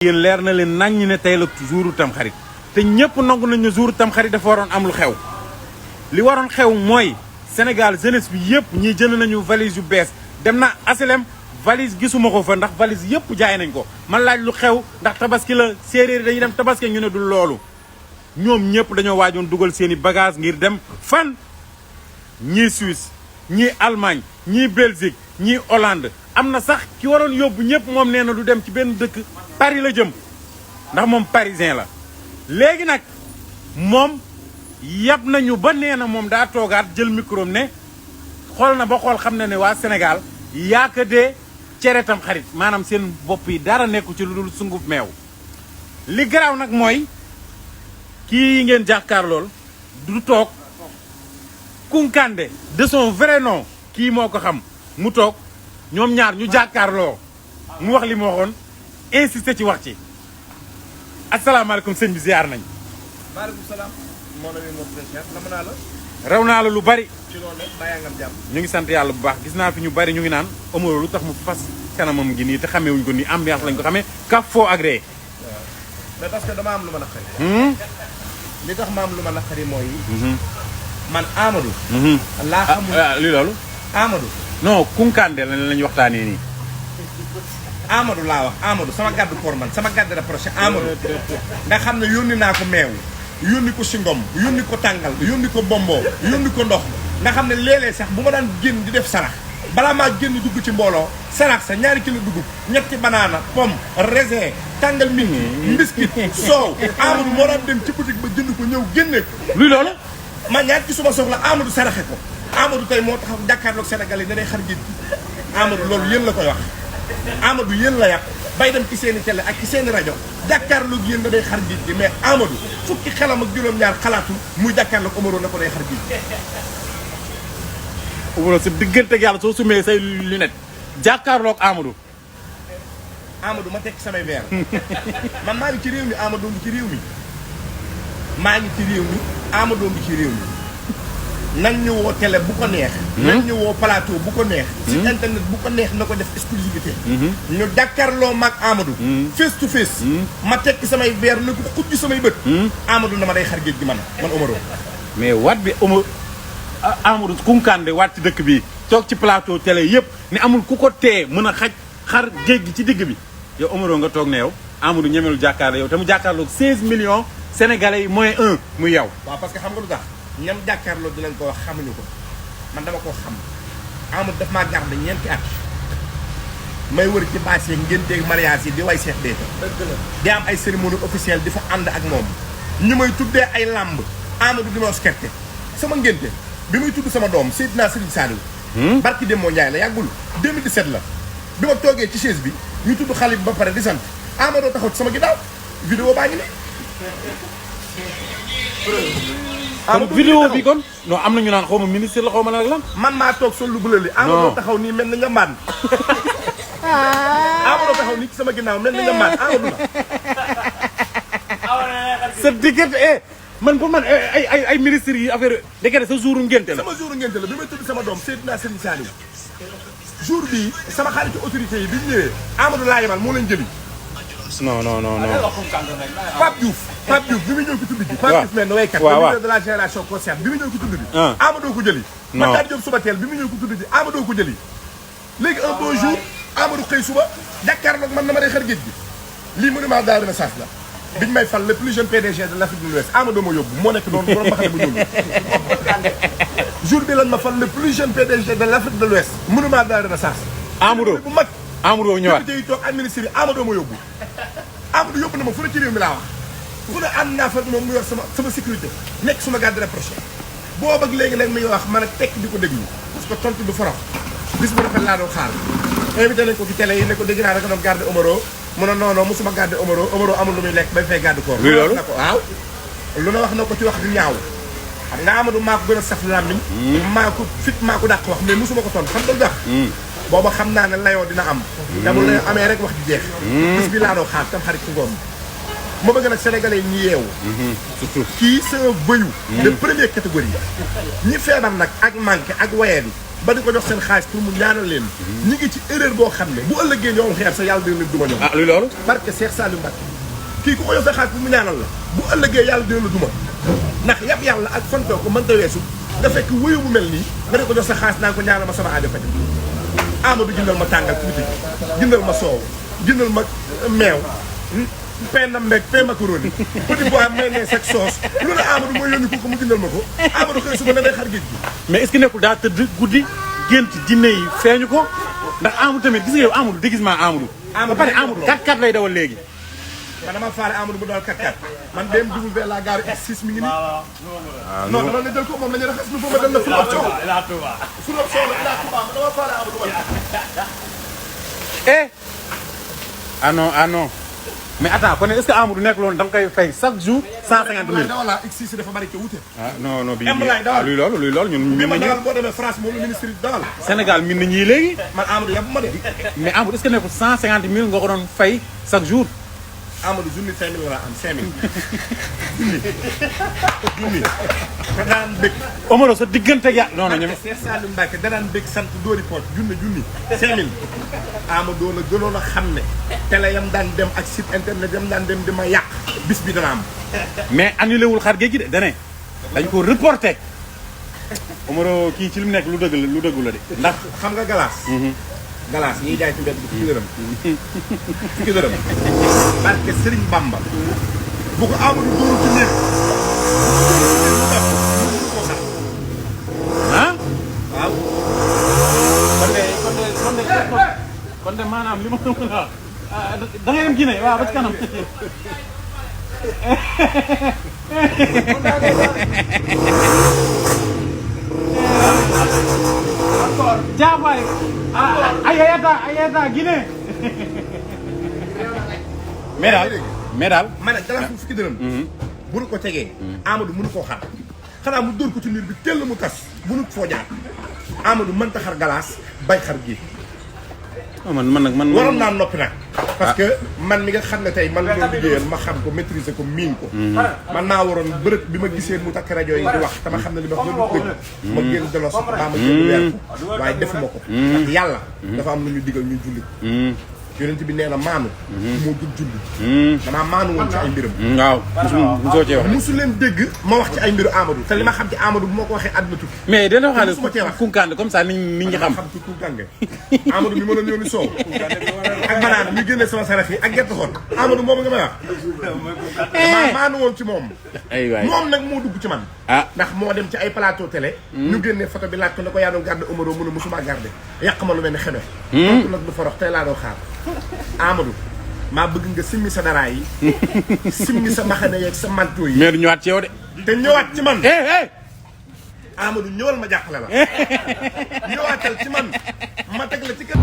yéen leer na leen nañ ne tey la jouru tamxarit te ñëpp nangu nañ ne jouru tamxarit dafa waroon am lu xew li waroon xew mooy Sénégal jeunesse bi yëpp ñii jënd nañu valise yu bees dem na asilem valise gisuma ko fa ndax valise yëpp jaay nañ ko man laaj lu xew ndax tabaski la séeréer dañuy dem tabaski ñu ne du loolu ñoom ñëpp dañoo waajoon dugal seeni bagage ngir dem fan ñii Suisse ñii Allemagne ñii Belgique ñii Hollande am na sax ki waroon yóbbu ñëpp moom nee na du dem ci benn dëkk Paris la jëm ndax moom parisien la léegi nag moom yab nañu ba nee na moom daa toogaat jël micro ne xool na ba xool xam na ne waa Sénégal yaaka dee cere tam xarit maanaam seen bopp yi dara nekku ci lu dul sunguf meew li garaaw nag mooy kii ngeen jàkkaar lool du toog Kounkandé de son vrai nom kii moo ko xam mu toog ñoom ñaar ñu jàkkaarloo mu wax li mu waxoon insisté ci wax ci asalaamaaleykum sëñ bi ziar nañ. maaleykum salaam. moo la moo président nam naa la. raw naa la lu bari. ci loolu bàyyi nga am jàmm. ñu ngi sant yàlla bu baax gis naa fi ñu bari ñu ngi naan Omaro lu tax mu fas kanamam gi nii te xamee wuñ ko nii ambiance lañ ko xamee kaf foo agréé. waaw mais parce que dama am lu ma naqari. li tax ma am lu ma naqari mooy. man Amadou. laa xamul li loolu. Amadou. non Kounkandé lañ waxtaanee nii. Amadou laa wax Amadou sama gàddu koor man sama gàddu rapproché Amadou nga xam ne yónni naa ko meew yónni ko singom yónni ko tàngal yónni ko bombo yónni ko ndox nga xam ne léeg-léeg sax bu ma daan génn di def sarax balaa maa génn dugg ci mbooloo sarax sa ñaari kilo dugub ñetti banaana pomme raisin tàngal mi biscuit soow Amadou moo daan dem ci boutique ba jënd ko ñëw génne ko luy loolu. ma ñaar ci suma soxla Amadou saraxe ko Amadou tey moo taxaw jàkkaarloog Sénégal yi da day xar géej Amadou loolu yéen la koy wax Amadou yéen la yàq bay dem ci seeni télé ak ci seeni rajo jàkkaarloog yéen da day xar géej gi mais Amadou fukki xelam ak juróom-ñaar xalaatul muy jàkkaarloog Omaro na ko day xar géej Omaro sa diggante ak yàlla soo sumee say lunette jàkkaarloog Amadou. Amadou ma tekki samay verre man maa ngi ci réew mi Amadou ngi ci réew mi maa ngi ci réew mi Amadou ngi ci réew mi nañ ñu woo télé bu ko neex. nañ ñu woo plateau bu ko neex. ci internet bu ko neex na ko def exclusivité. ñu jàkkaarloo maag Amadou. face to face. ma tekki samay verre na ko xujj samay bët. Amadou na ma day xar géej gi man Omaro. mais waat bi Amadou Kounkandé waat ci dëkk bi toog ci plateau télé yëpp ne amul ku ko tee mën a xar géej gi ci digg bi yow Omaro nga toog ne yow Amadou ñemelu jàkkaarloo yow te mu jàkkaarloo 16 millions sénégalais yi moins 1 muy yow. waaw parce que xam nga lu tax ñam jàkkaarloo dinañ ko wax xamuñu ko man dama koo xam Amadou daf maa garde ñeenti at may wër ci baas yeeg ngénteeg mariage yi di way Cheikh Béthio di am ay cérémonie officielle di fa ànd ak moom ñu may tuddee ay làmb Amadou di ma skerte sama ngénte bi muy tudd sama doom Seydina Serigne Saliou barki Demba Ndiaye la yàggul 2017 la bi ma toogee ci chaise bi ñu tudd xale bi ba pare di sant Amadou taxaw ci sama ginnaaw vidéo baa ngi nii kon vidéo bi kon non am na ñu naan xaw ma ministre la xaw ma lan. man maa toog sol lu bële li Amadou taxaw nii mel na nga mbaan Amadou taxaw nii ci sama ginnaaw mel na nga mbaan Amadou la sa diggante man pour man ay ministres yi affaire dëgg sa jouru ngénte la. sama jouru ngénte la bi may tudd sama doom Seydina Serigne Saliou jour bii sama xaritu autorité yi bi ñu ñëwee Amadou laa yemal moo leen jëli. non Pape Diouf bi mu ñëw ko tudd ji. Pape Diouf mel na waykat. de la génération concert bi mu ñëw ko tudd ji. Amadou ko jëli. Matar Diop suba teel bi mu ñëw ko tudd ji Amadou ko jëli. léegi un beau jour Amadou xëy suba jàkkaarloog man na ma day xar géej gi lii monument de la Renaissance la biñ may fal le plus jeune PDG de l'Afrique de l'Ouest Amadou ma yóbbu moo nekk noonu borom baxale bu ñuul jour bi lan ma fal le plus jeune PDG de l'Afrique de l'Ouest monument de la Renaissance. Amadou bu mag. Amadou ñëwaat député yi toog ak ministre yi Amadou ma yóbbu Amadou yóbbu na ma fu ne ci réew mi laa wax fu ne ànd naa fa moom mu yor sama sécurité nekk suma garde rapproché boobu ak léegi nag mi ngi wax man ak tekk di ko déglu parce que tontu du forox bis bu rafet laa doon xaar invité nañ ko ci télé yi ne ko dégg naa da nga doon garde Omaro mu ne non non musuma garde Omaro amul lu muy lekk bay fay garde koor loolu na ko waaw lu na wax na ko ci wax du ñaaw xam nga Amadou maa ko gën a saf làmmiñ maa ko fit maa ko dàq wax mais musuma ko tontu xam nga lu tax booba xam naa ne layoo dina am te bu layoo amee rek wax di jeex bis bi laa doon xaar tam xarit ci ngoon ma bëgg nag sénégalais ñi yeewu. surtout kii c'est un voyou de première catégorie. ñi feebar nag ak manqué ak wayee bi ba di ko jox seen xaalis pour mu ñaanal leen. ñi ngi ci erreur boo xam ne bu ëllëgee ñoom xeer sa yàlla dina leen duma ñoom. ah luy loolu. parce que Cheikh Saliou Mbacké kii ku ko jox sa xaalis pour mu ñaanal la bu ëllëgee yàlla dina la duma ndax yàpp yàlla ak fontoo ko mënta weesu nga fekk wóyu bu mel nii nga di ko jox sa xaalis naa ko ñaanal ma sama aajo faj. Amadou jëndal ma tàngal tuuti jëndal ma soow jëndal ma meew pain na mbeg pain macaroni petit bois mayonnaise ak sauce lu ne Amadou mooy yónni ko mu jëndal ma ko Amadou xëy suba ne day xar géej gi. mais est-ce que nekkul daa tëdd guddi gént jinne yi feeñu ko ndax Amadou tamit gis nga yow Amadou déguisement Amadou. ba pare Amadou 4x4 lay dawal léegi. man dama faale Amadou bu dawal 4x4 man BMW la gare X6 mi ngi nii. waaw non dama la jël ko moom la ñu raxas lu fa ma dem na fu mu coow. fu mu coow la dama faale Amadou wala. ah non mais attends kon est-ce que Amadou nekk loolu da nga koy fay chaque jour 150 000. voilà X6 dafa bari ca wute. ah non bii luy loolu ñun. mais man daal boo demee France moom la ministre yi dawal. Sénégal min na ñii léegi. man Amadou yàpp ma de. mais Amadou est-ce que nekkul 150 000 nga ko doon fay chaque jour. Amadou junni 5000 la am 5000. junni. da daan bëgg. Omaro sa diggante ya non non ñoom. Cheikh Saliou Mbacké da daan bëgg sant dóori poot junni 5000. Amadou la gënoon a xam ne. télé yam daan dem ak site internet yam daan dem di ma yàq bis bi dana am. mais annulé wul xar géej gi de dane dañ ko reporté. Omaro kii ci li mu nekk lu dëggu la de ndax. xam nga galaas. galaas ñiy jaay ci mbedd bi fukki dërëm. fukki dërëm. parce que Serigne Bamba. bu ko Amadou dóoru ci néeg. ah. waaw. kon de maanaam li ma mën a wax da ngay dem Guinée waaw ba ci kanam. jaabaay. ayata Guinée. mais daal. ma ne dara fukki dërëm. bu nu ko tegee. Amadou mënu koo xar. xanaa mu dóor ko ci mbir bi teel mu tas mënu foo jaar. Amadou mënta xar galaas bay xar gi. man waroon naa noppi nag. parce que man mi nga xam ne tey man la doon liggéeyal ma xam ko maîtriser ko miin ko. man naa waroon bërëb bi ma gisee mu takk rajo yi di wax te ma xam ne li ma wax loolu dëgg. ma génn delloo sax baa ma génn weer ko waaye defuma ko. ndax yàlla. dafa am lu ñu digal ñuy julli. yonent bi nee na maanu. moo gën julli. damaa maanu woon ci ay mbiram. waaw mosoo cee wax. mosu leen dégg ma wax ci ay mbiru Amadou te li ma xam ci Amadou bu ma ko waxee àdduna tukki. mais dina wax mosuma cee wax kunkande comme ça nit ñi xam. xam ci kunkande Amadou mi ma doon yónni soow. ak banaana mi génnee sama sarax yi ak gerte xool Amadou moom nga may wax. damaa maanu woon ci moom. aywaay moom nag moo dugg ci man. ndax moo dem ci ay plateau télé. ñu génnee photo bi laaj ko ne ko yaa doon garde Omaro mu ne mosuma garde yàq ma lu mel ne xeme. donc nag du forox tey laa doon xaar Amadou maa bëgg nga simmi sa dara yi simmi sa maxane yeeg sa manteau yi. mais du ñëwaat ci yow de. te ñëwaat ci man. Amadou ñëwal ma jàppale la. ñëwaatal ci man ma teg la ci kër.